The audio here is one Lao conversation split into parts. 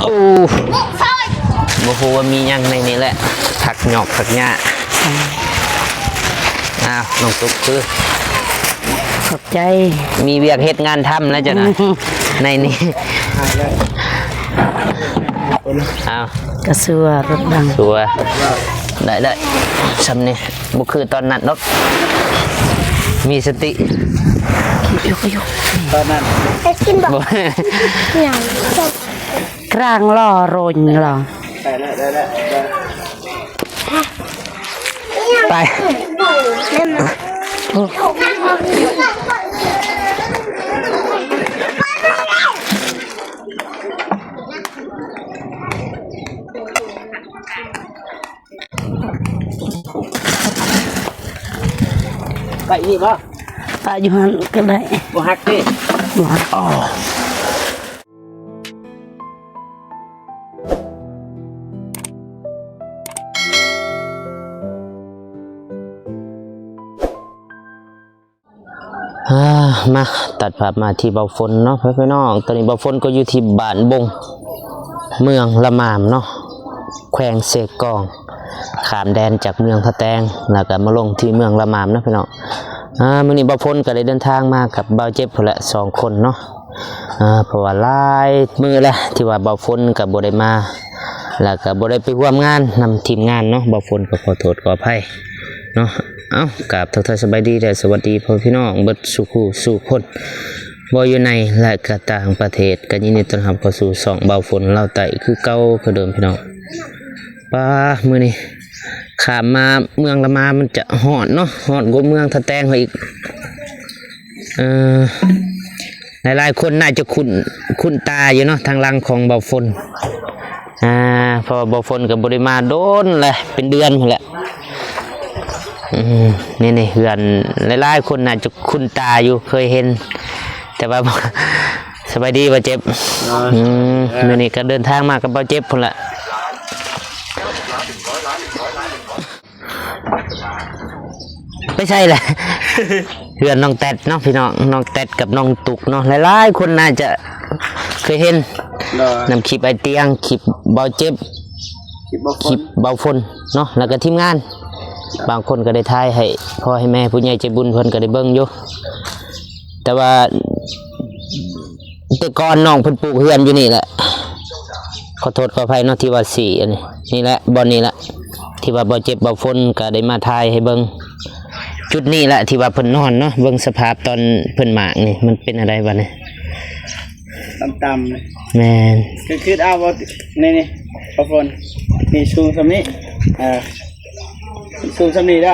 ໂອ້ ບໍ່ຮູ້ວ່າມີຫຍັງໃນນີ້ແຫຼະ ຜັກຫຍອກຜັກຫຍ້າ. ອ້າວ ນ້ອງຕຸກຄື ຂອບໃຈ. ມີວຽກເຮັດງານທຳແລ້ວເຈົ້ານະ ໃນນີ້. ອ້າວ ກະຊົ່ວລົດດັງ ຊົ່ວ. ໄດ້ໆ ຊ່ຳນີ້ ບໍ່ຄືຕອນນັ້ນດອກ ມີສະຕິ. ຕອນນັ້ນ ໄດ້ກິນບໍ່? ບໍ່ ຫຍັງ ກາງລໍໂຣນລໍ. ໄດ້ແລ້ວ ໄດ້ແລ້ວ ໄດ້. ໄປ ໄປອີກບໍ່? ປະຢູ່ຫັ້ນກໍໄດ້. ບໍ່ຫັກຕິ? ບໍ່ຫັກ. ອໍ ອາ ມາ ຕັດພາບມາທີ່ເບົາຝົນເນາະ ພໍ່ແມ່ພີ່ນ້ອງ. ຕອນນີ້ເບົາຝົນກໍຢູ່ທີ່ບ້ານບົງ ເມືອງລະມາມເນາະ ແຂວງເຊກອງ ຂ້າມແດນຈາກເມືອງທ່າແຕງ ແລ້ວກໍມາລົງທີ່ເມືອງລະມາມເນາະ ພີ່ນ້ອງ. ອາ ມື້ນີ້ເບົາຝົນກໍໄດ້ເດີນທາງມາກັບບ່າວເຈັບພຸ້ນແຫຼະ ສອງຄົນເນາະ. ອາ ເພາະວ່າຫຼາຍມື້ແລ້ວທີ່ວ່າເບົາຝົນກໍບໍ່ໄດ້ມາ ແລ້ວກໍບໍ່ໄດ້ໄປຮ່ວມງານນຳທີມງານເນາະ. ເບົາຝົນກໍຂໍໂທດຂໍອະໄພເນາະ. ເອົ້າ ກາບທັກທາຍສະບາຍດີ ແລະ ສະຫວັດດີພໍ່ແມ່ພີ່ນ້ອງເບິດສູ່ຄູ່ສູ່ຄົນ ບໍ່ຢູ່ໃນ ແລະ ກະຕ່າງປະເທດ ກໍຍິນດີຕ້ອນຮັບເຂົ້າສູ່ຊ່ອງເບົາຝົນລາວໃຕ້ຄືເກົ່າຄືເດີມ ພີ່ນ້ອງ. ປາ ມື້ນີ້ຂ້າມມາເມືອງລະມາ ມັນຈະຮ້ອນເນາະ ຮ້ອນກວ່າເມືອງທ່າແຕງເຮົາອີກ. ເອີ ຫຼາຍໆຄົນໜ້າຈະຄຸ້ນ ຄຸ້ນຕາຢູ່ເນາະ ທາງຫຼັງຂອງເບົາຝົນ. ອາ ເພາະວ່າເບົາຝົນກໍບໍ່ໄດ້ມາດົນແຫຼະ ເປັນເດືອນພຸ້ນແຫຼະ. ອືມ ນີ້ໆ ເຮືອນຫຼາຍໆຄົນໜ້າຈະຄຸ້ນຕາຢູ່ ເຄີຍເຫັນ ແຕ່ວ່າ ສະບາຍດີບ່າວເຈັບ. ອືມ ມື້ນີ້ກໍເດີນທາງມາກັບບ່າວເຈັບພຸ້ນລະ. ໄປໃສລະ? ເຮືອນນ້ອງແຕັດເນາະ ພີ່ນ້ອງ ນ້ອງແຕັດກັບນ້ອງຕຸກເນາະ. ຫຼາຍໆຄົນໜ້າຈະເຄີຍເຫັນ ນຳຄລິບອ້າຍຕຽງ ຄລິບບ່າວເຈັບ ຄລິບບ່າວຝົນເນາະ ແລ້ວກໍທີມງານ. ບາງຄົນກໍໄດ້ຖ່າຍໃຫ້ພໍ່ໃຫ້ແມ່ ຜູ້ໃຫຍ່ໃຈບຸນເພິ່ນກໍໄດ້ເບິ່ງຢູ່. ແຕ່ວ່າແຕ່ກ່ອນນ້ອງເພິ່ນປູກເຮືອນຢູ່ນີ້ແຫຼະ. ຂໍໂທດຂໍອະໄພເນາະ ທີ່ວ່າສີອັນນີ້ ນີ້ແຫຼະ ບ່ອນນີ້ແຫຼະ ທີ່ວ່າບ່າວເຈັບບ່າວຝົນກໍໄດ້ມາຖ່າຍໃຫ້ເບິ່ງ. ຈຸດນີ້ແຫຼະທີ່ວ່າເພິ່ນນອນເນາະ. ເບິ່ງສະພາບຕອນເພິ່ນໝາກນີ້ ມັນເປັນແນວໃດບາດນີ້? ຕ່ຳໆ ແມ່ນ. ຄື ຄືເອົາບໍ່ ນີ້ ນີ້ ບ່າວຝົນ ນີ້ສູງສ່ຳນີ້ ເອີ ສູງສ່ຳນີ້ເດີ.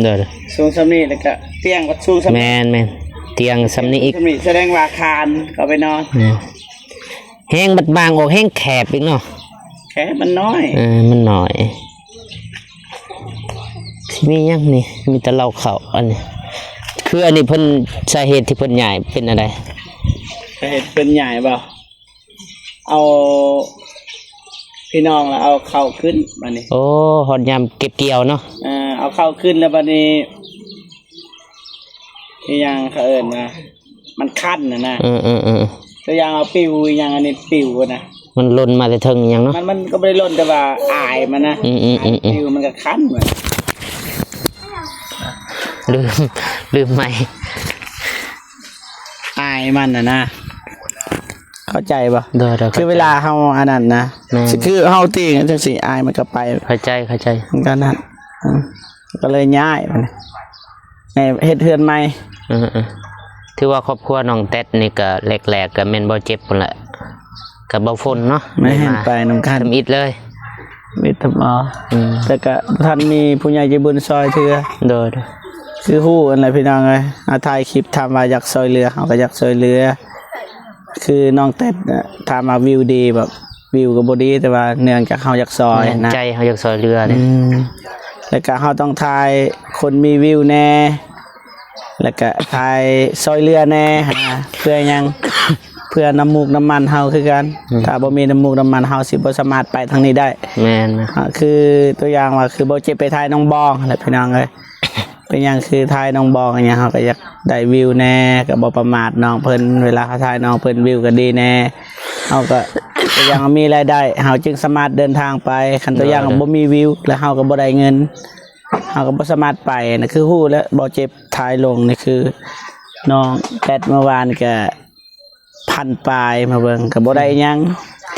ໂດຍ. ສູງສ່ຳນີ້ ແລ້ວກະຕຽງກໍສູງສ່ຳນີ້. ແມ່ນໆ ຕຽງສ່ຳນີ້ອີກ ສ່ຳນີ້ ສະແດງວ່າຄານເຂົ້າໄປນອນ. ແມ່ນ. ແຮງບັດບາງອອກແຮງແຄບອີກເນາະ. ແຄບ ມັນນ້ອຍ. ເອີ ມັນນ້ອຍ. ຊິມີຫຍັງນີ້? ມີແຕ່ເລົ້າເຂົ້າອັນນີ້. ຄືອັນນີ້ເພິ່ນ ສາເຫດທີ່ເພິ່ນຍ້າຍເປັນອັນໃດ? ສາເຫດເພິ່ນຍ້າຍບໍ່? ເອົາ ພີ່ນ້ອງລະເອົາເຂົ້າຂຶ້ນບາດນີ້. ໂອ້ ຮອດຍາມເກັບກ່ຽວເນາະ. ເອີ ເອົາເຂົ້າຂຶ້ນແລ້ວບາດນີ້ ອີຫຍັງເຂົາເອີ້ນວ່າ ມັນຄັນຫັ້ນນະ. ເອີໆໆ ຕົວຢ່າງວ່າປິວອີຫຍັງ ອັນນີ້ປິວນະ ມັນຫຼົ່ນມາແຕ່ເທິງອີຫຍັງເນາະ. ມັນ ມັນກໍບໍ່ໄດ້ຫຼົ່ນ ແຕ່ວ່າອາຍມັນນະ. ອືມໆໆໆ ປິວມັນກໍຄັນ. ລືມ ລືມໄມ ອາຍມັນຫັ້ນນະ. ເຂົ້າໃຈບໍ່? ໂດຍໆ ຄືເວລາເຮົາອັນນັ້ນນະ. ແມ່ນ. ຄືເຮົາຕີງຈັ່ງຊີ້ ອາຍມັນກໍໄປ. ເຂົ້າໃຈ ເຂົ້າໃຈ. ມັນກໍນັ້ນ ອືມ ກໍເລີຍຍ້າຍມັນ ໃຫ້ເຮັດເຮືອນໃໝ່. ເອີໆ ຖືວ່າຄອບຄົວນ້ອງແຕັດນີ້ກໍແລກໆ ກໍແມ່ນບ່າວເຈັບພຸ້ນແຫຼະ ກັບບ່າວຝົນເນາະ. ແມ່ນ ໄດ້ມາ ໄປນຳກັນ ທຳອິດເລີຍ. ມິດທຳເອົາ. ອືມ ແຕ່ກໍບໍ່ທັນມີຜູ້ໃຫຍ່ໃຈບຸນຊ່ອຍເທື່ອ. ໂດຍໆ ຄືຮູ້ຫັ້ນແຫຼະພີ່ນ້ອງເອີຍ ເຮົາຖ່າຍຄລິບ ຖາມວ່າຢາກຊ່ອຍເຫຼືອ ເຮົາກໍຢາກຊ່ອຍເຫຼືອ. ຄືນ້ອງແຕັດ ຖາມວ່າວິວດີ ແບບວິວກໍບໍ່ດີ ແຕ່ວ່າເນື່ອງຈາກເຮົາຢາກຊ່ອຍນະ ໃຈເຮົາຢາກຊ່ອຍເຫຼືອເດ້. ອືມ ແລ້ວກະເຮົາຕ້ອງຖ່າຍຄົນມີວິວແດ່ ແລ້ວກະຖ່າຍຊ່ອຍເຫຼືອແດ່ ຫາ ເພື່ອຫຍັງ? ເພື່ອນ້ຳມູກນ້ຳມັນເຮົາຄືກັນ. ອືມ ຖ້າບໍ່ມີນ້ຳມູກນ້ຳມັນ ເຮົາຊິບໍ່ສາມາດໄປທາງນີ້ໄດ້. ແມ່ນ ອາ ຄືຕົວຢ່າງວ່າ ຄືບໍ່ເຈັບໄປຖ່າຍນ້ອງບອງຫັ້ນແຫຼະ ພີ່ນ້ອງເອີຍ. ເປັນຫຍັງຄືຖ່າຍນ້ອງບອງຫຍັງ ເຮົາກໍຢາກໄດ້ວິວແດ່ ກໍບໍ່ປະໝາດນ້ອງເພິ່ນ. ເວລາເຮົາຖ່າຍນ້ອງເພິ່ນ ວິວກໍດີແດ່ ເຮົາກໍ ຕົວຢ່າງມີລາຍໄດ້ ເຮົາຈຶ່ງສາມາດເດີນທາງໄປ. ຄັນຕົວຢ່າງ ໂດຍ ບໍ່ມີວິວ ແລ້ວເຮົາກໍບໍ່ໄດ້ເງິນ ເຮົາກໍບໍ່ສາມາດໄປນະ. ຄືຮູ້ແລ້ວ ບໍ່ເຈັບ ຖ່າຍລົງນີ້ຄືນ້ອງແຕດເມື່ອວານກໍພັນປາຍ ມາເບິ່ງກໍບໍ່ໄດ້ຫຍັງ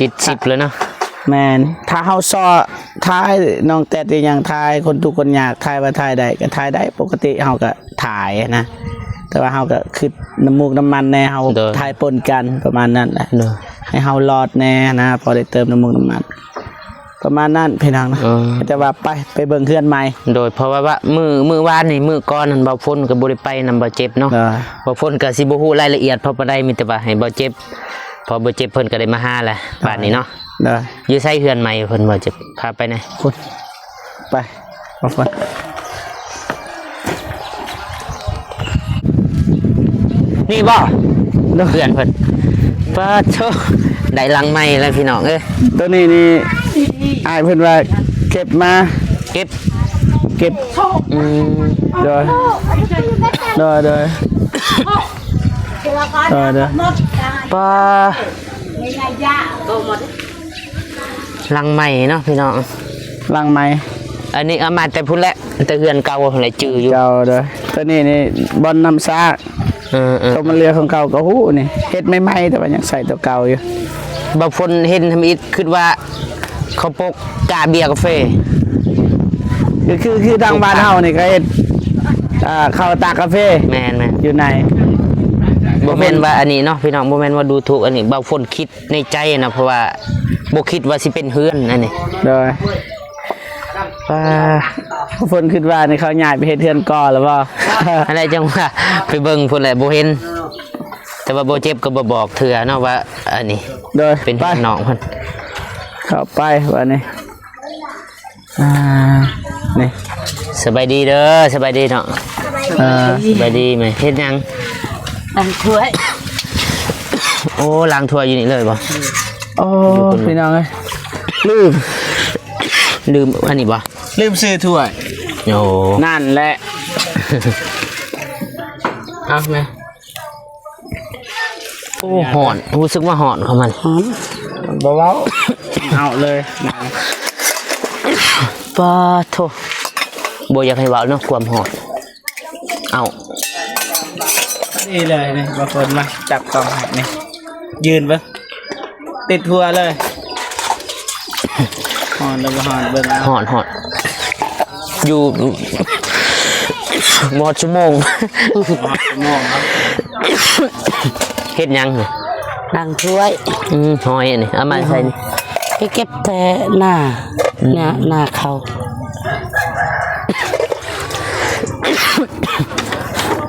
ຕິດສິບແລ້ວເນາະ. ແມ່ນ ຖ້າເຮົາເຊາະຖ່າຍນ້ອງແຕດອີ່ຫຍັງ ຖ່າຍຄົນທຸກຄົນຍາກ ຖ່າຍວ່າຖ່າຍໄດ້ກໍຖ່າຍໄດ້ ປົກກະຕິເຮົາກໍຖ່າຍນະ. ແຕ່ວ່າເຮົາກໍຄິດນ້ຳມູກນ້ຳມັນແດ່ ເຮົາ ໂດຍ ຖ່າຍປົນກັນປະມານນັ້ນແຫຼະ ໂດຍ ໃຫ້ເຮົາລອດແດ່ນະ ພໍໄດ້ເຕີມນ້ຳມູກນ້ຳມັນ. ປະມານນັ້ນພີ່ນ້ອງນະ. ເອີ ແຕ່ວ່າໄປ ໄປເບິ່ງເຮືອນໃໝ່. ໂດຍ ເພາະວ່າ ວ່າມື້ ມື້ວານນີ້ ມື້ກ່ອນນັ້ນ ບ່າວພົນກໍບໍ່ໄດ້ໄປນຳບ່າວເຈັບເນາະ. ໂດຍ ບ່າວພົນກໍຊິບໍ່ຮູ້ລາຍລະອຽດພໍປານໃດ ມີແຕ່ວ່າໃຫ້ບ່າວເຈັບ ເພາະບ່າວເຈັບເພິ່ນກໍໄດ້ມາຫາແຫຼະ ໂດຍ ບາດນີ້ເນາະ. ໂດຍ ຢູ່ໃສເຮືອນໃໝ່ເພິ່ນ ບ່າວເຈັບ ພາໄປແດ່. ພຸ້ນ ໄປ ມາເບິ່ງ ນີ້ບໍ່? ໂດຍ ເພື່ອນເພິ່ນ. ປາດໂທ້ ໄດ້ຫຼັງໃໝ່ແລ້ວພີ່ນ້ອງເອີຍ. ໂຕນີ້ນີ້ ອ້າຍເພິ່ນວ່າເກັບມາ. ເກັບ ເກັບ ອືມ ໂດຍ ໂດຍ ໂດຍ ໂດຍ ໂດຍ. ປາ ຫຼັງໃໝ່ເນາະພີ່ນ້ອງ ຫຼັງໃໝ່. ອັນນີ້ເອົາມາແຕ່ພຸ້ນແຫຼະ ແຕ່ເຮືອນເກົ່າຫັ້ນແຫຼະ ຈື່ຢູ່ ເກົ່າເດີ. ໂຕນີ້ນີ້ບ່ອນນ້ຳຊາ ເອີໆ ຕົວມັນເຫຼືອຂອງເກົ່າກໍຮູ້ນີ້ ເຮັດໃໝ່ໆ ແຕ່ວ່າຍັງໃຊ້ຕົວເກົ່າຢູ່. ບ່າວພົນເຫັນທຳອິດຄິດວ່າເຂົາປົກກາເບຍກາເຟ ຄື ຄື ຄືທາງບ້ານເຮົານີ້ກໍເຮັດ ອ່າ ເຂົ້າຕາກກາເຟ. ແມ່ນໆ ຢູ່ໃນ ບໍ່ແມ່ນວ່າອັນນີ້ເນາະພີ່ນ້ອງ ບໍ່ແມ່ນວ່າດູຖູກອັນນີ້ ບ່າວພົນຄິດ ໃນໃຈນະ ເພາະວ່າບໍ່ຄິດວ່າຊິເປັນເຮືອນອັນນີ້. ໂດຍ ອ່າ ເພິ່ນຄິດວ່ານີ້ເຂົາຍ້າຍໄປເຮັດເຮືອນກໍ່ແລ້ວບໍ່? ອັນໃດຈັ່ງວ່າໄປເບິ່ງພຸ້ນແຫຼະບໍ່ເຫັນ ແຕ່ວ່າບໍ່ເຈັບກໍບໍ່ບອກເທື່ອເນາະວ່າອັນນີ້ ໂດຍ ເປັນເຮືອນນ້ອງເພິ່ນ. ເຂົ້າໄປບາດນີ້. ອ່າ ນີ້ ສະບາຍດີເດີ ສະບາຍດີເນາະ. ເອີ ສະບາຍດີແມ່ ເຮັດຫຍັງ? ລ້າງຖ້ວຍ. ໂອ້ ລ້າງຖ້ວຍຢູ່ນີ້ເລີຍບໍ່? ໂອ້ ພີ່ນ້ອງເອີຍ ລືມ ລືມອັນນີ້ບໍ່? ລືມຊື້ຖ້ວຍ. ໂອ້ ນັ້ນແຫຼະ ເອົາແມ່. ໂອ້ ຮ້ອນ ຮູ້ສຶກວ່າຮ້ອນຂອງມັນ ຮ້ອນ ບໍ່ເວົ້າ ເອົາເລີຍ. ປາໂທ ບໍ່ຢາກໃຫ້ເວົ້າເນາະ ຄວາມຮ້ອນ. ເອົາ ນີ້ເລີຍນີ້ ບາງຄົນມາຈັບຕ້ອງໃຫ້ນີ້ ຢືນເບິ່ງ ຕິດຫົວເລີຍ. ຮ້ອນຫຼືບໍ່ຮ້ອນ ເບິ່ງເອົາ. ຮ້ອນ ຮ້ອນ ຢູ່ ບໍ່ຮອດຊົ່ວໂມງ ບໍ່ຮອດຊົ່ວໂມງເນາະ. ເຮັດຫຍັງ? ລ້າງຖ້ວຍ. ອືມ ຫອຍນີ້ ເອົາມາໃສ່ນີ້ ໄປເກັບແຕ່ໜ້າ ອືມ ໜ້າ ໜ້າເຂົາ.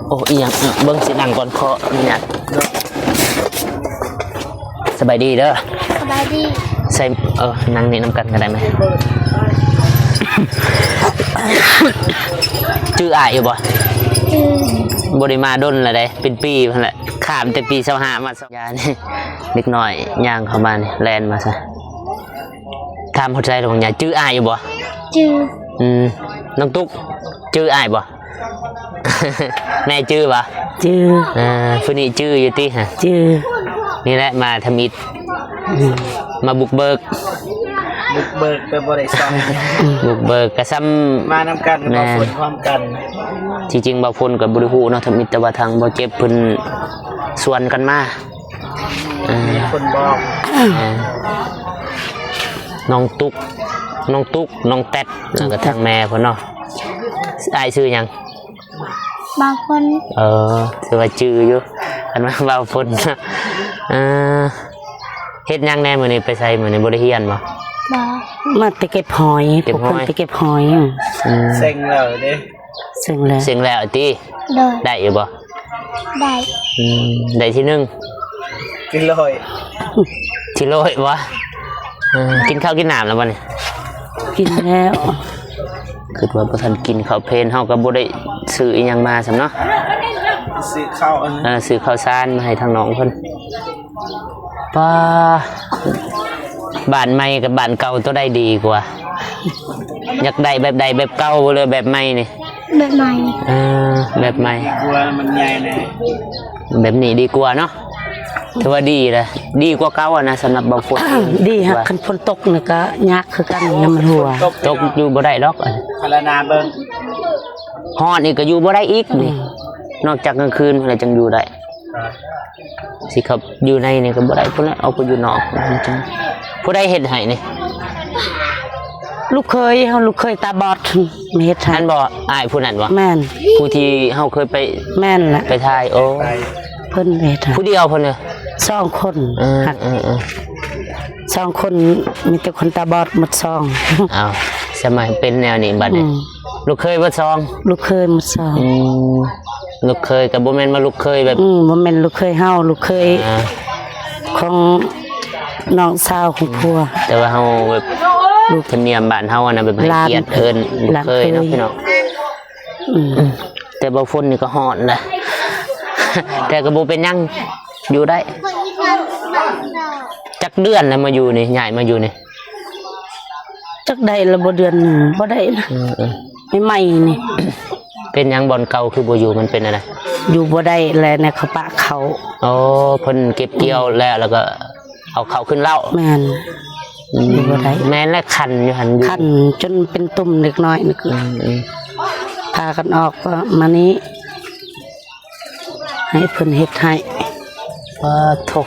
ໂອ້ ອີຫຍັງ? ເບິ່ງຊິນັ່ງກ່ອນ ຂໍອະນຸຍາດ. ສະບາຍດີເດີ. ສະບາຍດີ. ໃສ່ ເອີ ນັ່ງນີ້ນຳກັນກໍໄດ້ແມະ. ຈື່ອ້າຍຢູ່ບໍ່? ຈື່. ບໍ່ໄດ້ມາດົນແລ້ວເດ້ ເປັນປີພຸ້ນແຫຼະ ຂ້າມແຕ່ປີຊາວຫ້າມາຊາວ ຍານີ້ ເດັກນ້ອຍຍ່າງເຂົ້າມານີ້ ແລ່ນມາຊະ. ຖາມຮອດໃສລະບາງຢ່າງ ຈື່ອ້າຍຢູ່ບໍ່? ຈື່. ອືມ ນ້ອງຕຸກ ຈື່ອ້າຍບໍ່? ແມ່ຈື່ບໍ່? ຈື່. ເອີ ຜູ້ນີ້ຈື່ຢູ່ຕິຫະ? ຈື່. ນີ້ແຫຼະມາທຳອິດ ອືມ ມາບຸກເບີກ ບຸກເບີກແຕ່ບໍ່ໄດ້ສ້າງ ບຸກເບີກກະຊ່ຳ ມານຳກັນ ແມ່ນ ມາຝົນພ້ອມກັນ. ທີ່ຈິງບ່າວຝົນກໍບໍ່ໄດ້ຮູ້ເນາະ ທຳອິດ ແຕ່ວ່າທາງບ່າວເຈັບເພິ່ນຊວນກັນມາ. ເອີ ມີຄົນບອກ ເອີ ນ້ອງຕຸກ ນ້ອງຕຸກ ນ້ອງແຕັດ ແລ້ວກໍທາງແມ່ເພິ່ນເນາະ. ອ້າຍຊື່ຫຍັງ? ບ່າວຝົນ. ເອີ ຖືວ່າຈື່ຢູ່ ອັນວ່າບ່າວຝົນ. ເອີ ເຮັດຫຍັງແດ່ມື້ນີ້? ໄປໃສມື້ນີ້? ບໍ່ໄດ້ຮຽນບໍ່? ບໍ່. ມາແຕ່ເກັບຫອຍ ເກັບຫອຍ ພວກເພິ່ນໄປເກັບຫອຍ. ອືມ ເສັງແລ້ວເດ້. ເສັງແລ້ວ ເສັງແລ້ວຕິ? ໂດຍ. ໄດ້ຢູ່ບໍ່? ໄດ້. ອືມ ໄດ້ທີໜຶ່ງ ທີຮ້ອຍ ທີຮ້ອຍບໍ່? ເອີ ກິນເຂົ້າກິນນ້ຳແລ້ວບໍ່ນີ້? ກິນແລ້ວ. ຄິດວ່າບໍ່ທັນກິນເຂົ້າເພນ ເຮົາກໍບໍ່ໄດ້ຊື້ອີ່ຫຍັງມາຊ້ຳເນາະ ຊື້ເຂົ້າ ເອີ ຊື້ເຂົ້າສານມາໃຫ້ທາງນ້ອງເພິ່ນ. ປ້າ ບ້ານໃໝ່ກັບບ້ານເກົ່າ ໂຕໃດດີກວ່າ? ຢາກໄດ້ແບບໃດ ແບບເກົ່າບໍ່ ຫຼືແບບໃໝ່ນີ້? ແບບໃໝ່. ເອີ ແບບໃໝ່ ດີກວ່າ ມັນໃຫຍ່ແດ່. ແບບນີ້ດີກວ່າເນາະ. ຖືວ່າດີນະ ດີກວ່າເກົ່າຫັ້ນນະ ສຳລັບເບົາຝົນ. ດີ ຫາກຄັນຝົນຕົກນີ້ກໍຍາກຄືກັນ ຍາມມັນຮົ່ວ ຕົກຢູ່ບໍ່ໄດ້ດອກ. ພັດລະນາເບິ່ງ ຮ້ອນນີ້ກໍຢູ່ບໍ່ໄດ້ອີກນີ້. ອືມ ນອກຈາກກາງຄືນພຸ້ນແຫຼະ ຈັ່ງຢູ່ໄດ້. ອ່າ ຊິເຂົ້າຢູ່ໃນນີ້ກໍບໍ່ໄດ້ ພຸ້ນແຫຼະ ອອກໄປຢູ່ນອກ. ຜູ້ໃດເຮັດໃຫ້ນີ້? ລູກເຂີຍເຮົາ ລູກເຂີຍຕາບອດມາເຮັດໃຫ້. ນັ້ນບໍ່? ອ້າຍຜູ້ນັ້ນບໍ່? ແມ່ນ ຜູ້ທີ່ເຮົາເຄີຍໄປ ແມ່ນແຫຼະ ໄປຖ່າຍ. ໂອ້ ເພິ່ນເຮັດໃຫ້ ຜູ້ດຽວເພິ່ນເດີ? ສອງຄົນ. ເອີ ເອີ ເອີ ສອງຄົນ ມີແຕ່ຄົນຕາບອດໝົດສອງ. ອ້າວ ສະໄໝເປັນແນວນີ້ບັດນີ້. ອືມ ລູກເຂີຍໝົດສອງ. ລູກເຂີຍໝົດສອງ. ອືມ ລູກເຂີຍກໍບໍ່ແມ່ນວ່າລູກເຂີຍແບບ ອືມ ບໍ່ແມ່ນລູກເຂີຍເຮົາ ລູກເຂີຍ ອ່າ ຂອງນ້ອງສາວຂອງຜົວ. ແຕ່ວ່າເຮົາແບບ ລູກທຳນຽມບ້ານເຮົານະ ແບບໃຫ້ກຽດເອີ້ນລູກເຂີຍເນາະ ພີ່ນ້ອງ. ອືມ ແຕ່ເບົາຝົນນີ້ກໍຮ້ອນນະ ແຕ່ກໍບໍ່ເປັນຫຍັງ ຢູ່ໄດ້. ຈັກເດືອນແລ້ວມາຢູ່ນີ້ ຍ້າຍມາຢູ່ນີ້? ຈັກໄດ້ລະບໍ່ ເດືອນໜຶ່ງບໍ່ໄດ້ນະ. ເອີ ເອີ ໃໝ່ໆນີ້. ເປັນຫຍັງບ່ອນເກົ່າຄືບໍ່ຢູ່ ມັນເປັນແນວໃດ? ຢູ່ບໍ່ໄດ້ແຫຼະ ໃນເຂົາປະເຂົ້າ. ໂອ້ ເພິ່ນເກັບກ່ຽວແລ້ວ ແລ້ວກໍເອົາເຂົ້າຂຶ້ນເລົ້າ. ແມ່ນ ອືມ ຢູ່ບໍ່ໄດ້. ແມ່ນແຫຼະ ຄັນຢູ່ຫັ້ນຢູ່ ຄັນຈົນເປັນຕຸ່ມເລັກນ້ອຍນີ້. ອືມ ອືມ ພາກັນອອກກໍມານີ້ ໃຫ້ເພິ່ນເຮັດໃຫ້. ປາໂທ້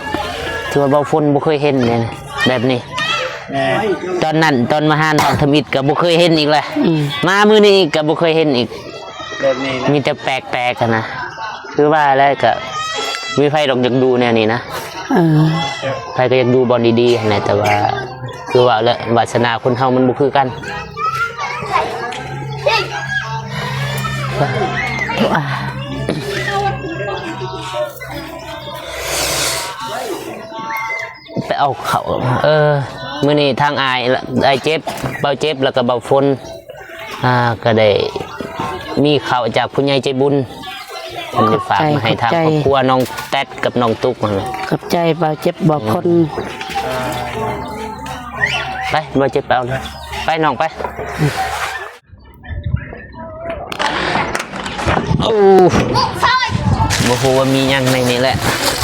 ຖືວ່າເບົາຝົນບໍ່ເຄີຍເຫັນເດ້ແບບນີ້. ແມ່ນ ຕອນນັ້ນ ຕອນມາຫານ້ອງທຳອິດກໍບໍ່ເຄີຍເຫັນອີກແຫຼະ. ອືມ ມາມື້ນີ້ອີກກໍບໍ່ເຄີຍເຫັນອີກ ແບບນີ້ນະ ມີແຕ່ແປກໆຫັ້ນນະ. ຄືວ່າແຫຼະ ກໍມີໃຜດອກຢາກຢູ່ແນວນີ້ນະ. ເອີ ໃຜກໍຢາກຢູ່ບ່ອນດີໆຫັ້ນແຫຼະ ແຕ່ວ່າ ຄືວ່າແຫຼະ ວາສະນາຄົນເຮົາມັນບໍ່ຄືກັນ. ໄປເອົາເຂົ້າ. ເອີ ມື້ນີ້ທາງອ້າຍ ອ້າຍເຈັບ ເບົາເຈັບ ແລ້ວກໍເບົາຝົນ ອ່າ ກໍໄດ້ມີເຂົ້າຈາກຜູ້ໃຫຍ່ໃຈບຸນ ເພິ່ນໄດ້ຝາກມາໃຫ້ທາງຄອບຄົວນ້ອງແຕັດກັບນ້ອງຕຸກຫັ້ນແຫຼະ. ຂອບໃຈເບົາເຈັບ ເບົາຝົນ. ໄປ ເບົາເຈັບ ໄປເອົາເລີຍ ໄປນ້ອງໄປ. ໂອ້ ບໍ່ຮູ້ວ່າມີຫຍັງໃນນີ້ແຫຼະ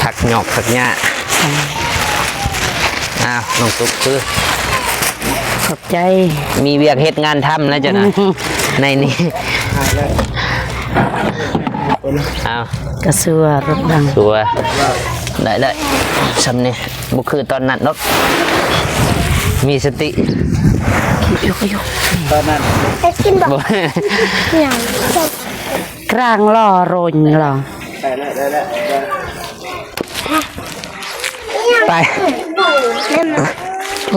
ຜັກຫຍອກຜັກຫຍ້າ. ອ້າວ ນ້ອງຕຸກຄື ຂອບໃຈ ມີວຽກເຮັດງານທຳແລ້ວເຈົ້ານະ ໃນນີ້. ອ້າວ ກະຊົ່ວລົດດັງ ຊົ່ວ ໄດ້ໆ ຊ່ຳນີ້. ບໍ່ຄືຕອນນັ້ນດອກ ມີສະຕິ. ຕອນນັ້ນ ກິນບໍ່? ຫຍັງ? ກາງລໍໂຣຍລໍ. ໄດ້ແລ້ວ ໄດ້ແລ້ວ ໄດ້. ໄປ. ໂອ້.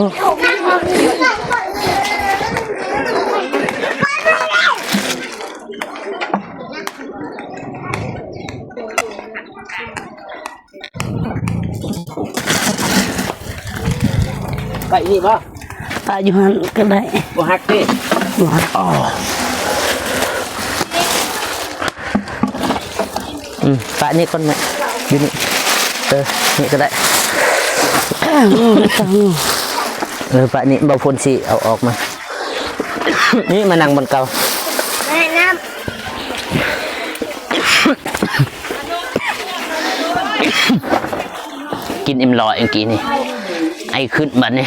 ໄປນີ້ບໍ່? ປະຢູ່ຫັ້ນກໍໄດ້. ບໍ່ຫັກຕິ? ບໍ່ຫັກ. ອໍ ອືມ ປະນີ້ກ່ອນແມ່ ຢູ່ນີ້. ເອີ ນີ້ກໍໄດ້. ເອີ ປະນີ້ ເບົາຝົນຊິເອົາອອກມາ. ນີ້ ມານັ່ງບ່ອນເກົ່າ. ແມ່ນ້ຳ. ກິນເອັມຮ້ອຍເມື່ອກີ້ນີ້ ໄອຂຶ້ນບັດນີ້.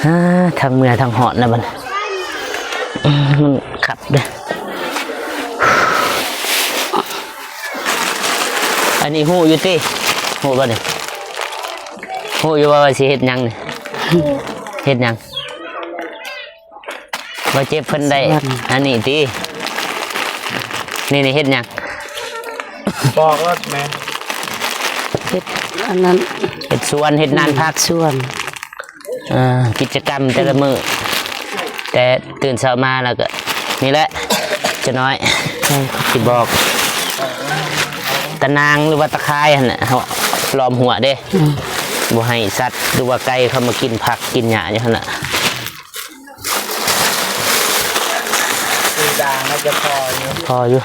ອາ ທັງເມື່ອຍທັງຮ້ອນນະບັດນີ້. ອືມ ມັນຄັບເດ້. ອັນນີ້ຮູ້ຢູ່ຕິ? ຮູ້ບໍ່ນີ້? ຮູ້ຢູ່ວ່າ ວ່າຊິເຮັດຫຍັງນີ້? ເຮັດຫຍັງ? ບໍ່ເຈັບເພິ່ນໄດ້ ອັນນີ້ຕິ? ນີ້ ນີ້ເຮັດຫຍັງ? ບອກໂລດແມ່. ເຮັດອັນນັ້ນ ເຮັດສວນ ເຮັດນານຜັກ ສວນ. ເອີ ກິດຈະກຳແຕ່ລະມື້ ແຕ່ຕື່ນເຊົ້າມາແລ້ວກໍນີ້ແຫຼະ ຈະນ້ອຍຊິບອກ ຕະໜ່າງ ຫຼືວ່າຕະຂ່າຍຫັ້ນນະ ເຮົາລ້ອມຮົ້ວເດ້. ອືມ ບໍ່ໃຫ້ສັດ ຫຼືວ່າໄກ່ເຂົ້າມາກິນຜັກກິນຫຍ້າຢູ່ຫັ້ນນະ. ດີດາໜ້າຈະພໍຢູ່ ພໍຢູ່.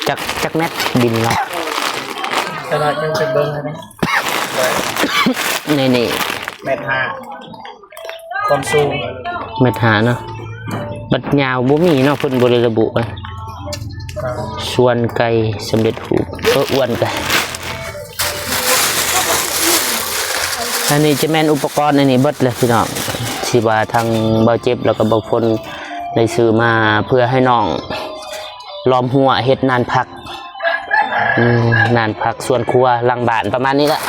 ຈັກ ຈັກແມັດດິນເນາະ? ຕະຫຼາດຍັງໄປເບິ່ງຫັ້ນນະ. ໃນນີ້ ແມັດຫ້າ ຄວາມສູງ ແມັດຫ້າເນາະ. ບັດຍາວບໍ່ມີເນາະ ເພິ່ນບໍ່ໄດ້ລະບຸ. ສ່ວນໄກ່ສຳເລັດຮູບ ເອີ ອວນໄກ່. ອັນນີ້ຈະແມ່ນອຸປະກອນອັນນີ້ເບິດແຫຼະພີ່ນ້ອງ ທີ່ວ່າທາງບ່າວເຈັບ ແລ້ວກໍບ່າວຝົນໄດ້ຊື້ມາ ເພື່ອໃຫ້ນ້ອງລ້ອມຮົ້ວເຮັດນານຜັກ ອືມ ນານຜັກສວນຄົວຫຼັງບ້ານປະມານນີ້ລະ.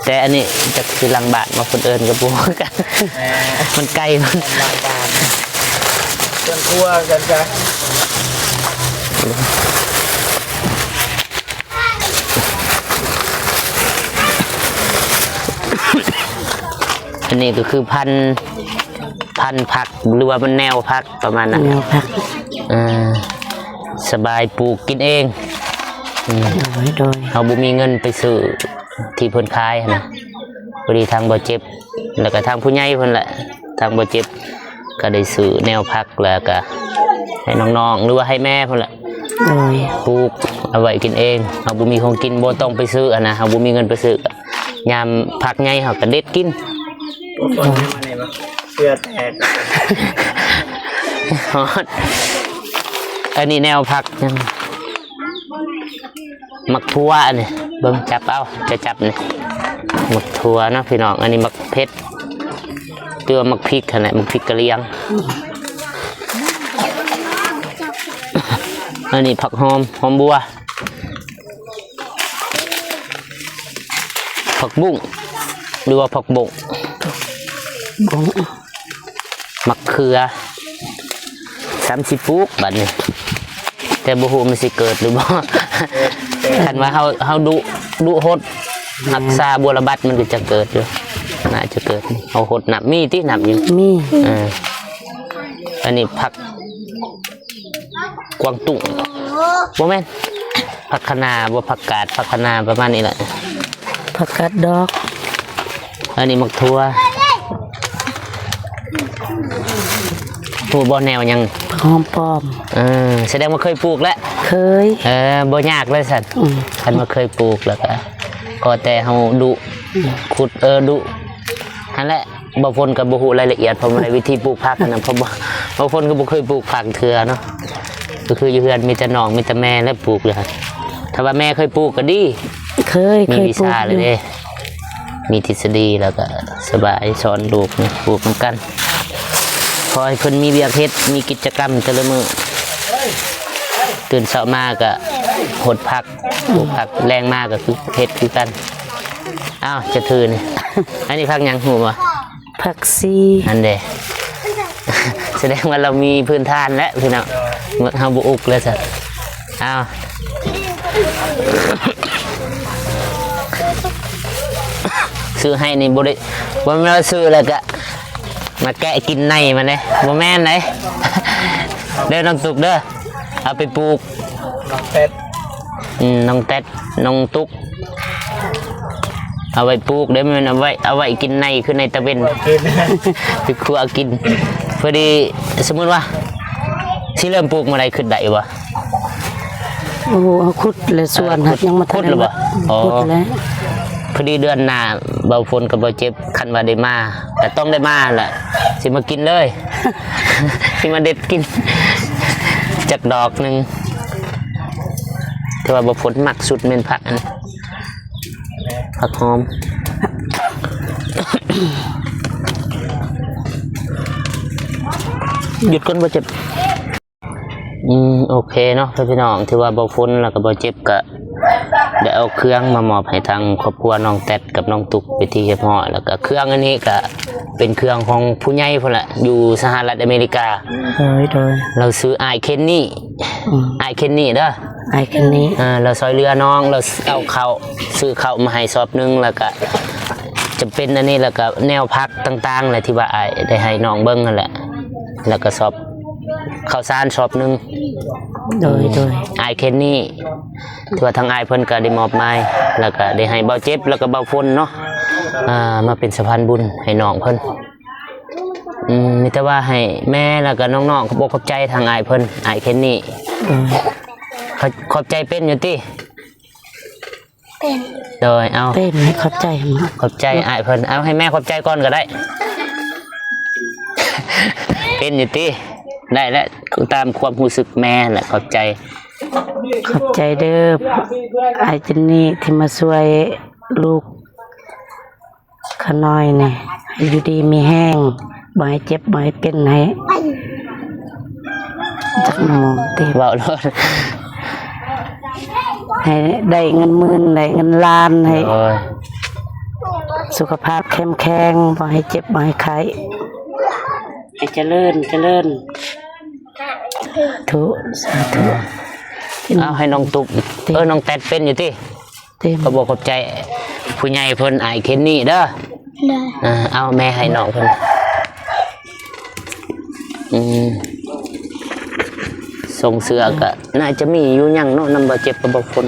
ແຕ່ອັນນີ້ຈັກຊິຫຼັງບ້ານບໍ່ ເພິ່ນເອີ້ນກໍບໍ່ຮູ້ຄືກັນ ມັນໄກ ຫຼັງບ້ານ ເຮືອນຄົວກັນຊະ. ອັນນີ້ກໍຄືພັນ ພັນຜັກ ຫຼືວ່າມັນແນວຜັກປະມານນັ້ນ ແນວຜັກ ເອີ ສະບາຍ ປູກກິນເອງ ອືມ ໂດຍ ໂດຍ ເຮົາບໍ່ມີເງິນໄປຊື້ທີ່ເພິ່ນຂາຍຫັ້ນນະ. ພໍດີທາງບ່າວເຈັບ ແລ້ວກໍທາງຜູ້ໃຫຍ່ເພິ່ນແຫຼະ ທາງບ່າວເຈັບກໍໄດ້ຊື້ແນວຜັກ ແລ້ວກໍໃຫ້ນ້ອງໆ ຫຼືວ່າໃຫ້ແມ່ເພິ່ນແຫຼະ ໂດຍ ປູກເອົາໄວ້ກິນເອງ. ເຮົາບໍ່ມີຂອງກິນ ບໍ່ຕ້ອງໄປຊື້ຫັ້ນນະ ເຮົາບໍ່ມີເງິນໄປຊື້ ຍາມຜັກໃຫຍ່ເຮົາກໍເດັດກິນ ໂດຍ ເສື້ອແຕກ. ຮອດ ອັນນີ້ແນວຜັກ ໝາກຖົ່ວອັນນີ້ ເບິ່ງ ຈັບເອົາ ຈະຈັບນີ້ ໝາກຖົ່ວເນາະພີ່ນ້ອງ. ອັນນີ້ໝາກເຜັດ ຫຼືວ່າໝາກພິກຫັ້ນແຫຼະ ໝາກພິກກະລຽງ. ອັນນີ້ຜັກຫອມ ຫອມບົວ ຜັກບຸ້ງ ຫຼືວ່າຜັກບົ້ງ ບົ້ງ ໝາກເຂືອ ສາມສິບປູກບາດນີ້ ແຕ່ບໍ່ຮູ້ມັນຊິເກີດຫຼືບໍ່. ຄັນວ່າເຮົາ ເຮົາດຸ ດຸຫົດ ແມ່ນ ຮັກສາບົວລະບັດ ມັນກໍຈະເກີດຢູ່ ໜ້າຈະເກີດ. ເຮົາຫົດນ້ຳ ມີຕິ ນ້ຳຢູ່ ມີ ເອີ ອັນນີ້ຜັກກວາງຕຸ້ງ ບໍ່ແມ່ນ ຜັກຄະນ້າບໍ່ ຜັກກາດ ຜັກຄະນ້າ ປະມານນີ້ແຫຼະ ຜັກກາດດອກ. ອັນນີ້ໝາກຖົ່ວ ຮູ້ບໍ່ແນວຫຍັງ? ຜັກຫອມປ້ອມ ເອີ ສະແດງວ່າເຄີຍປູກແລ້ວ ເຄີຍ ເອີ ບໍ່ຍາກເລີຍຊັ້ນ ອືມ ຄັນວ່າເຄີຍປູກແລ້ວກໍ ກໍແຕ່ເຮົາດຸ ອືມ ຂຸດ ເອີ ດຸ ຫັ້ນແຫຼະ. ບ່າວຝົນກໍບໍ່ຮູ້ລາຍລະອຽດ ເພາະວ່າໃນວິທີປູກຜັກຫັ້ນນະ ເພາະວ່າບ່າວຝົນກໍບໍ່ເຄີຍປູກຜັກເທື່ອເນາະ ກໍຄືຢູ່ເຮືອນມີແຕ່ນ້ອງມີແຕ່ແມ່ແຫຼະປູກຢູ່ຫັ້ນ. ຖ້າວ່າແມ່ເຄີຍປູກກໍດີ ເຄີຍ ມີວິຊາແລ້ວເດ້ ເຄີຍປູກຢູ່ ມີທິດສະດີ ແລ້ວກໍສະບາຍ ສອນລູກນີ້ ປູກນຳກັນ. ຂໍໃຫ້ເພິ່ນມີວຽກເຮັດ ມີກິດຈະກຳແຕ່ລະມື້ ຕື່ນເຊົ້າມາກໍຫົດຜັກ ປູກຜັກ ແລງມາກໍຄືເຮັດຄືກັນ. ອ້າວ ຈະຖືນີ້ ອັນນີ້ຜັກຫຍັງຮູ້ບໍ່? ຜັກຊີ ອັນເດ ສະແດງວ່າລາວມີພື້ນຖານແລ້ວພີ່ນ້ອງ ເຮົາບໍ່ອຸກແລ້ວຊັ້ນ. ອ້າວ ຊື້ໃຫ້ນີ້ບໍ່ໄດ້ ບໍ່ແມ່ນວ່າຊື້ແລ້ວກະມາແກະກິນໃນມັນເດ້ ບໍ່ແມ່ນໃດ ເດີນ້ອງຕຸກເດີ ເອົາໄປປູກ ນ້ອງແຕັດ ອືມ ນ້ອງແຕັດ ນ້ອງຕຸກ ເອົາໄວ້ປູກເດ້ ແມ່ນເອົາໄວ້ ເອົາໄວ້ກິນໃນ ຄືໃນຕາເວັນ ໄປຄົວກິນ. ພໍດີ ສົມມຸດວ່າຊິເລີ່ມປູກມື້ໃດ ຄິດໄດ້ບໍ່? ໂອ້ ເຮົາຂຸດແລ້ວ ສວນ ເອີ ຫາກຍັງບໍ່ທັນ ຂຸດແລ້ວບໍ່? ອໍ ຂຸດແລ້ວ ພໍດີເດືອນໜ້າ ເບົາຝົນກັບເບົາເຈັບ ຄັນວ່າໄດ້ມາ ກໍຕ້ອງໄດ້ມາແຫຼະ ຊິມາກິນເລີຍ ຊິມາເດັດກິນຈັກດອກໜຶ່ງ. ແຕ່ວ່າເບົາຝົນມັກສຸດແມ່ນຜັກອັນ ຜັກຫອມ ຢຸດກ່ອນ ບໍ່ເຈັບ. ອືມ ໂອເຄເນາະພີ່ນ້ອງ ຖືວ່າເບົາຝົນ ແລ້ວກໍເບົາເຈັບ ກໍໄດ້ເອົາເຄື່ອງມາມອບໃຫ້ທາງຄອບຄົວນ້ອງແຕັດກັບນ້ອງຕຸກເປັນທີ່ຮຽບຮ້ອຍ ແລ້ວກໍເຄື່ອງອັນນີ້ກໍເປັນເຄື່ອງຂອງຜູ້ໃຫຍ່ພຸ້ນແຫຼະ ຢູ່ສະຫະລັດອາເມລິກາ. ໂດຍ ໂດຍ ລາວຊື່ອ້າຍເຄນນີ ອືມ ອ້າຍເຄນນີເດີ ອ້າຍເຄນນີ ເອີ ລາວຊ່ອຍເຫຼືອນ້ອງ ລາວເອົາເຂົ້າ ຊື້ເຂົ້າມາໃຫ້ສອບໜຶ່ງ ແລ້ວກະຈຳເປັນອັນນີ້ ແລ້ວກະແນວຜັກຕ່າງໆ ແຫຼະ ທີ່ວ່າອ້າຍໄດ້ໃຫ້ນ້ອງເບິ່ງຫັ້ນແຫຼະ ແລ້ວກະສອບເຂົ້າສານສອບໜຶ່ງ. ໂດຍ ໂດຍ ອ້າຍເຄນນີ ຖືວ່າທາງອ້າຍເພິ່ນກະໄດ້ມອບໝາຍ ແລ້ວກະໄດ້ໃຫ້ເບົາເຈັບ ແລ້ວກະເບົາຝົນເນາະ ອ່າ ມາເປັນສະພານບຸນໃຫ້ນ້ອງເພິ່ນ. ອືມ ມີແຕ່ວ່າໃຫ້ແມ່ ແລ້ວກະນ້ອງໆ ຂອບອົກຂອບໃຈທາງອ້າຍເພິ່ນ ອ້າຍເຄນນີ. ໂດຍ ຂອບ ຂອບໃຈເປັນຢູ່ຕິ? ເປັນ ໂດຍ ເອົາ ເປັນ ຂອບໃຈ ຂອບໃຈອ້າຍເພິ່ນ. ເອົາ ໃຫ້ແມ່ຂອບໃຈກ່ອນກໍໄດ້. ເປັນຢູ່ຕິ? ໄດ້ແຫຼະ ຕາມຄວາມຮູ້ສຶກແມ່ແຫຼະ ຂອບໃຈ. ຂອບໃຈເດີ ອ້າຍເຈນນີ້ທີ່ມາຊ່ວຍລູກຂ້ານ້ອຍນີ້ ໃຫ້ຢູ່ດີມີແຮງ ບໍ່ໃຫ້ເຈັບ ບໍ່ໃຫ້ເປັນ ໃຫ້ ຈັກໝໍຕິ ເວົ້າໂລດ ໃຫ້ໄດ້ເງິນໝື່ນ ໄດ້ເງິນລ້ານ ໃຫ້ ໂດຍ ສຸຂະພາບເຂັ້ມແຂງ ບໍ່ໃຫ້ເຈັບ ບໍ່ໃຫ້ໄຂ້ ໃຫ້ຈະເລີນ ຈະເລີນ ທຸ ສາທຸ ເອົາໃຫ້ນ້ອງຕຸກ ເອີ ນ້ອງແຕັດເປັນຢູ່ຕິ ເຕັມ ຂອບອົກຂອບໃຈຜູ້ໃຫຍ່ເພິ່ນ ອ້າຍເຄນນີ້ເດີ ໄດ້ ເອີ ເອົາແມ່ໃຫ້ນ້ອງເພິ່ນ ອືມ ສົ່ງເສື້ອກະໜ້າຈະມີຢູ່ຍັງເນາະ ນຳບໍ່ເຈັບກັບບໍ່ຄົນ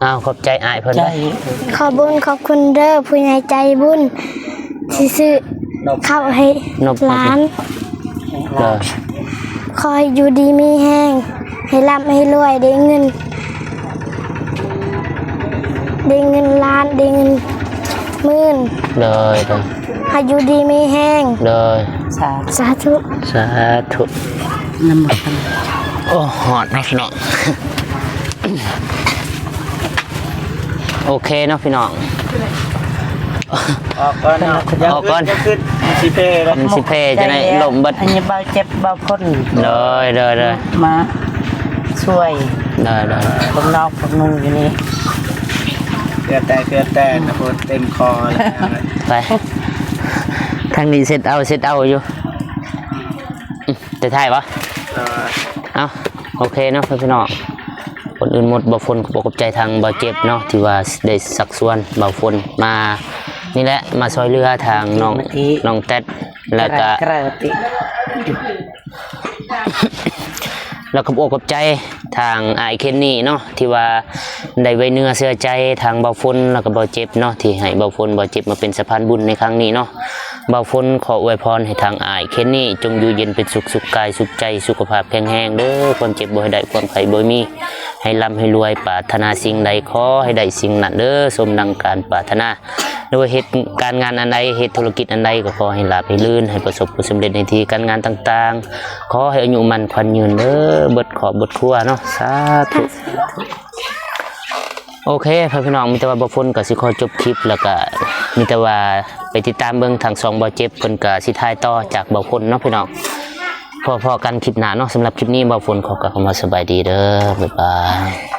ອ້າວ ຂອບໃຈອ້າຍເພິ່ນ ໃຈ ຂໍບຸນຂອບຄຸນເດີ ຜູ້ໃຫຍ່ໃຈບຸນ ທີ່ຊື້ເຂົ້າໃຫ້ ນົບ ຫຼານ ໂດຍ ຂໍໃຫ້ຢູ່ດີມີແຮງ ໃຫ້ລ່ຳໃຫ້ລວຍ ໄດ້ເງິນ ໄດ້ເງິນລ້ານ ໄດ້ເງິນໝື່ນ ໂດຍ ໂດຍ ໃຫ້ຢູ່ດີມີແຮງ ໂດຍ ສາ ສາທຸ ສາທຸ ນຳ ໂອ້ ຮ້ອນເນາະພີ່ນ້ອງ ໂອເຄເນາະພີ່ນ້ອງ ອອກກ່ອນເນາະ ອອກກ່ອນ ຢ່າຂຶ້ນ ມັນຊິເພແລ້ວ ມັນຊິເພ ຈະໄດ້ລົ້ມເບິດ ອັນນີ້ເບົາເຈັບເບົາຄົນ ໂດຍ ໂດຍ ໂດຍ ມາຊ່ວຍ ໂດຍ ໂດຍ ພວກນອກພວກນຸ່ງຢູ່ນີ້ ເຄືອແຕ່ ເຄືອແຕ່ນະພຸ້ນ ເຕັມຄໍແລ້ວ ໄປ ທາງນີ້ເຊັດເອົາ ເຊັດເອົາຢູ່ ອືມ ແຕ່ທ້າຍບໍ່? ເອີ ເອົ້າ ໂອເຄເນາະ ເພື່ອນພີ່ນ້ອງ ກ່ອນອື່ນໝົດ ບ່າວຝົນຂໍຂອບໃຈທາງບ່າວເຈັບເນາະ ທີ່ວ່າໄດ້ຊັກຊວນບ່າວຝົນມານີ້ແຫຼະ ມາຊ່ອຍເຫຼືອທາງນ້ອງ ນ້ອງແຕັດ ແລ້ວກະ ແລ້ວກໍຂໍຂອບໃຈທາງອ້າຍເຄນນີ້ເນາະ ທີ່ວ່າໄດ້ໄວ້ເນື້ອເຊື່ອໃຈທາງບ່າວຝົນ ແລ້ວກໍບ່າວເຈັບເນາະ ທີ່ໃຫ້ບ່າວຝົນ ບ່າວເຈັບມາເປັນສະພານບຸນໃນຄັ້ງນີ້ເນາະ. ບ່າວຝົນຂໍອວຍພອນໃຫ້ທາງອ້າຍເຄນນີ້ ຈົ່ງຢູ່ເຢັນເປັນສຸກ ສຸກກາຍສຸກໃຈ ສຸຂະພາບແຂງແຮງເດີ ຄວາມເຈັບບໍ່ໃຫ້ໄດ້ ຄວາມໄຂ້ບໍ່ໃຫ້ມີ ໃຫ້ລ່ຳໃຫ້ລວຍ ປາດຖະໜາສິ່ງໃດຂໍໃຫ້ໄດ້ສິ່ງນັ້ນເດີ ສົມດັ່ງການປາດຖະໜາ ຫຼືວ່າເຮັດການງານອັນໃດ ເຮັດທຸລະກິດອັນໃດ ກໍຂໍໃຫ້ລາບໃຫ້ລື່ນ ໃຫ້ປະສົບຜົນສຳເລັດໃນທີ່ການງານຕ່າງໆ ຂໍໃຫ້ອາຍຸໝັ້ນຂວັນຍືນເດີ ເບິດຄອບເບິດຄົວເນາະ ສາທຸ. ໂອເຄ ພໍ່ແມ່ພີ່ນ້ອງ ມີແຕ່ວ່າບ່າວຝົນກໍຊິຂໍຈົບຄລິບ ແລ້ວກໍມີແຕ່ວ່າໄປຕິດຕາມເບິ່ງທາງຊ່ອງບ່າວເຈັບ ເພິ່ນກໍຊິຖ່າຍຕໍ່ຈາກບ່າວຝົນເນາະພີ່ນ້ອງ. ພໍ້ໆກັນຄລິບໜ້າເນາະ ສຳລັບຄລິບນີ້ບ່າວຝົນຂໍກ່າວຄຳວ່າສະບາຍດີເດີ ບາຍບາຍ.